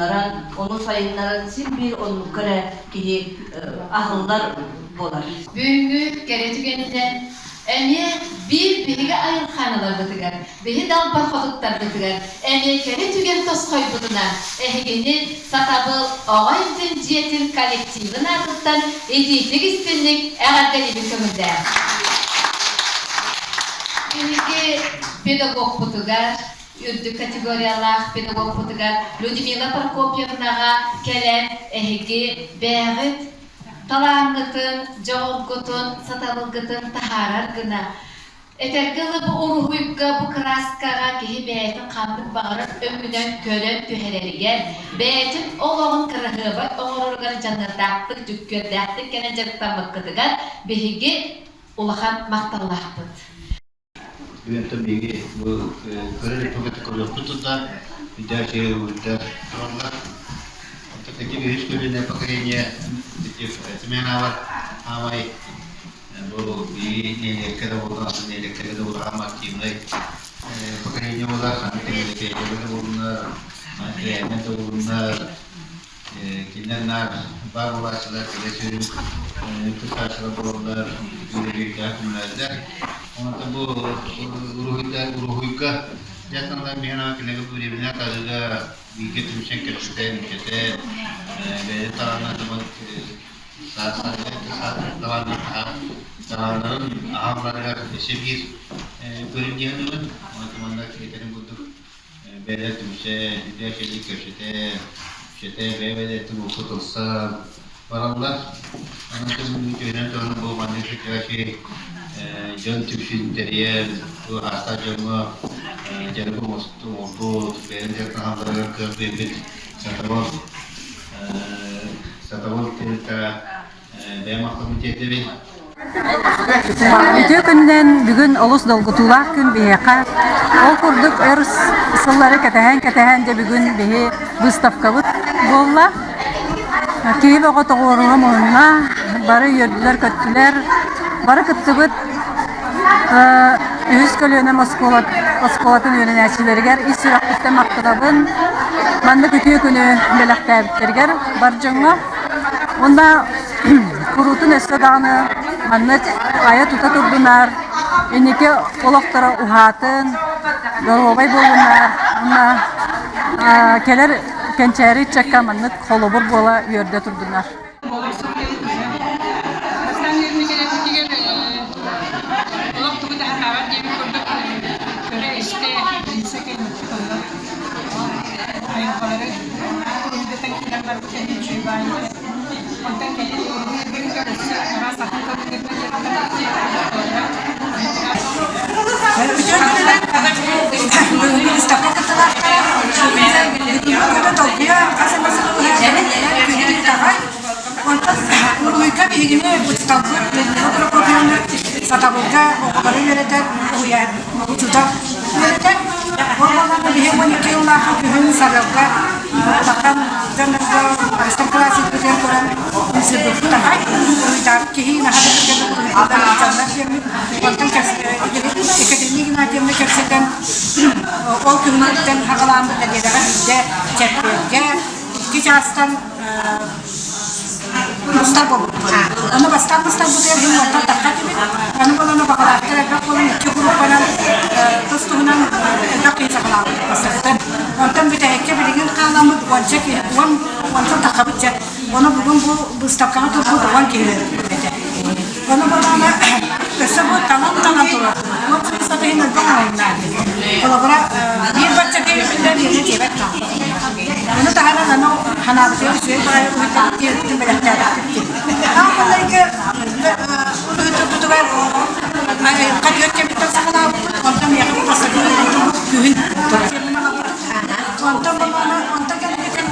уһугуннаран, ону сайыннаран син биир оннукка эрэ киһи аһыллар буолар. Бүгүҥҥү кэрэ түгэнинэн эмиэ биир биһиги айылхааналарбытыгар, биһи далбар хотуттарбытыгар эмиэ кэрэ түгэн тосхойбутунан эһигини Сатабыл оҕо интин дьиэтин коллективын аатыттан итиитик-истинник эҕэрдэлиибин көҥүллээх. Биһиги педагогпутугар, үрдүк категориялаах педагогпутугар Людмила Прокопьевнаҕа кэлэн эһиги бэйэҕит талааҥҥытын, дьоҕургутун, сатабылгытын таһаарар гына Этэргэ дылы, бу уруһуйга, бу кырааскаҕа киһи бэйэтин ханнык баҕарар өҥүнэн көрөн түһэрэригэр, бэйэтин олоҕун кыраһыабай оҥороругар дьаныардаахтык, дьүккүөрдээхтик кэлэн дьарыктаммыккытыгар биһиги улахан махталлаахпыт. Бүгүнтэн биһиги бу көрөр эппокаты көрүөхпүт тутта, үрдээх үрдээх тураллар. Оттон ити үһүс көлүөнэ поколение Семен Авар аамай Бу биһиги нэһилиэккэ да буоллун, атын нэһилиэктэргэ да буоллун активнай поколение буолар, ханнык нэһилиэккэ да буоллуннар, тэрээһиннэр да буоллуннар, кинилэр наар баар буолааччылар, кэлэ сүрүн кыттааччылар буолаллар, үлэлиирдээх көмөлөөллөр. Онтон бу уруһуйда уруһуйга дьаһаллар миһэн аҕа кинилэргэ бириэмэлээх арыыга бииргэ түмсэн кэпсэтэн, кэтэн, бэйэ таһынан Талааннарын аһалларыгар өссө биир көрүҥ диэн ылын. Манна этэрин курдук бэйэлэр түмсэ, үтүө кэлии көрсүтэ, үксэтэ, бэйэ-бэйэлэриттэн уопут ылса бараллар. Онон үтүөнэн туһанан бу маннык үчүгэй дьон түмсүүтүн тэрийэн, бу аастаах дьоҥҥо дьарыгы оҥорбут, бэйэлэрин дьарыктаналларыгар кыах биэрбит сатабыл Сатабыл тэрилтэҕэ бэйэм махталбын тиэрдэбин. Үтүө күнүнэн бүгүн олус долгутуулаах күн биһиэхэ. Ол курдук өр сыллары кэтэһэн-кэтэһэн дьэ бүгүн биһи выставкабыт буолла. Киһи бөҕө тоҕуоруһа муһунна, бары үөрдүлэр-көттүлэр, бары кыттыбыт Үһүс көлүөнэм оскуолатын үөрэнээччилэригэр ис сүрэхпиттэн махтанабын. Маннык үтүө күнү бэлэхтээбиттэригэр бар дьоҥҥо. Уонна куруутун өссө даҕаны маннык айа-тута турдунар, инники олохторо уһаатын, доруобай буоллуннар уонна кэлэр кэнчээри ыччакка маннык холобур буола үөрдэ турдуннар. Бастаан үөрэнэ кэлэрбитигэр олох тугу да сатаабат диэбит курдук көрө-истэ билсэ кэлбиппит онно айылҕалары уруһуйдатан киирэн барбыт эһи үчүгэй баайы онтон кэлин уруһуй быыһыгар өссө араас атын көрүҥнэринэн Үтүө күнүнэн бүгүҥҥү выставка кыттыылаахтара бүгүҥҥү күнү толкуйа хас эмэ сыл күнү таҕай онтон уруһуйга биһигини учууталбыт Людмила Прокопьевна сатабылга оҕолору үөрэтэр уһуйаан учуутал үөрэтэр ол буоллаҕына биһи 12 сыллаахха күһүн Сарыалга улахан дьоннорго мастер-класс ыыппытыгар көрөн ымсыырбыппыт аҕай уруһуйдаабыт киһи наһаа да түргэнник уруһуйдуулар дьоннор диэммит онтон Екатерина Игнатьевна кэпсэтэн ол күһүнүттэн хаҕалааммыт нэдиэлэҕэ биирдэ чэппиэргэ икки чаастан мустар буолбуппут. Ону бастаан мустарбытыгар иһин уонтан тахха этибит. Аны буолан баҕалаахтар элбэх буолан икки группанан тус туһунан элбэх киһи саҕалаабыт бастакытын. Онтон бүтэһиккэ билигин хааламмыт уонча киһи, уон уонтан таххабыт дьэ. Ону бүгүн бу быыстапкаҕа турбут уон киһи этэ. Ону буоллаҕына өссө бу талан-талан турар. Уот сыыстата иһин элбэх оҥоһуннаа. Холобура, биир бачча киһи биллэр миэнэ диэбэт хаалла. Ону таһынан аны ханаабытыгар үчүгэй баҕайы уһуйдабыт диэбиттин бэлэхтээбэппит диэн. Аан маҥнайгы уруһуйдурбутугар айылҕа түөрт кэмиттэн саҕалаабыппыт, онтон миэхэ бу бастакы уруһуйдурбут күһүн турар. Онтон буоллаҕына, онтон кэлбититтэн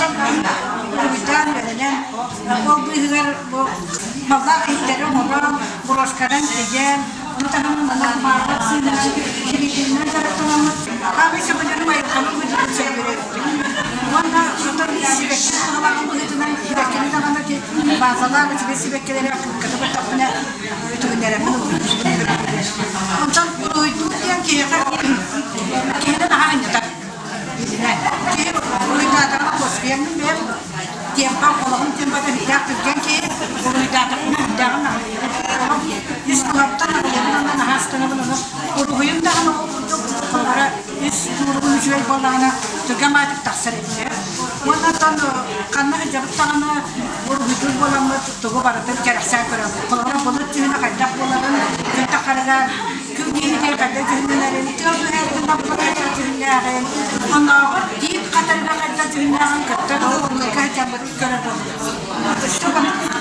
уруһуйдаан үөрэнэн, ол быыһыгар бу маллаах иһиттэри оҥорон, брошканан тигэн, ону таһынан манан маабыт сыынынан, киритинэн дьарыктанаммыт, хаамай сөбүлүүрүм айылҕаны быһыытынан сөбүлүүрүм. Уонна оттон сибэкки туһалааҕын быһыытынан сибэккини даҕаны ити баазалаах үчүгэй сибэккилэри аккырката баттахпына үтүгүннэрэммин ылбытым. Онтон уруһуйдуур диэн киһиэхэ киһини наһаа анньытар. Киһи уруһуйдаатаҕына уоскуйар. Наҕарыйаммын бэйэм темпам, олоҕум темпата сүрдээх түргэн киһи, уруһуйдаатахпына сүрдээҕин наҕарыйабын. Олох ис туһаттан наҕарыйабын уонна наһаа астынабын. Ону уруһуйум даҕаны ол курдук, холобура, ис туругум үчүгэй буоллаҕына, түргэн баҕайытык тахсар этэ. Уонна оттон ханна сылдьабыт даҕаны уруһуйдуур буоламмыт тугу барытын кэрэхсээн көрөбүт. Холобура, былыт дьүһүнэ хайдах буоларын, күн тахарыгар, күн киһитигэр хайдах дьүһүннэнэрин, тыал түһэрин хайдах дьүһүннээҕин, оннооҕор тиит хатарыгар хайдах дьүһүннээҕин кытта ыллыга сылдьаммыт көрөр буоллубут. Өссө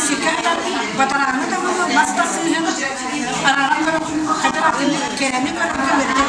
сиргэ хатар батарааны да буолуо, мас да сыыһын арааран көрөккүн, хайдах кэрэни көрөргө үөрэтэр.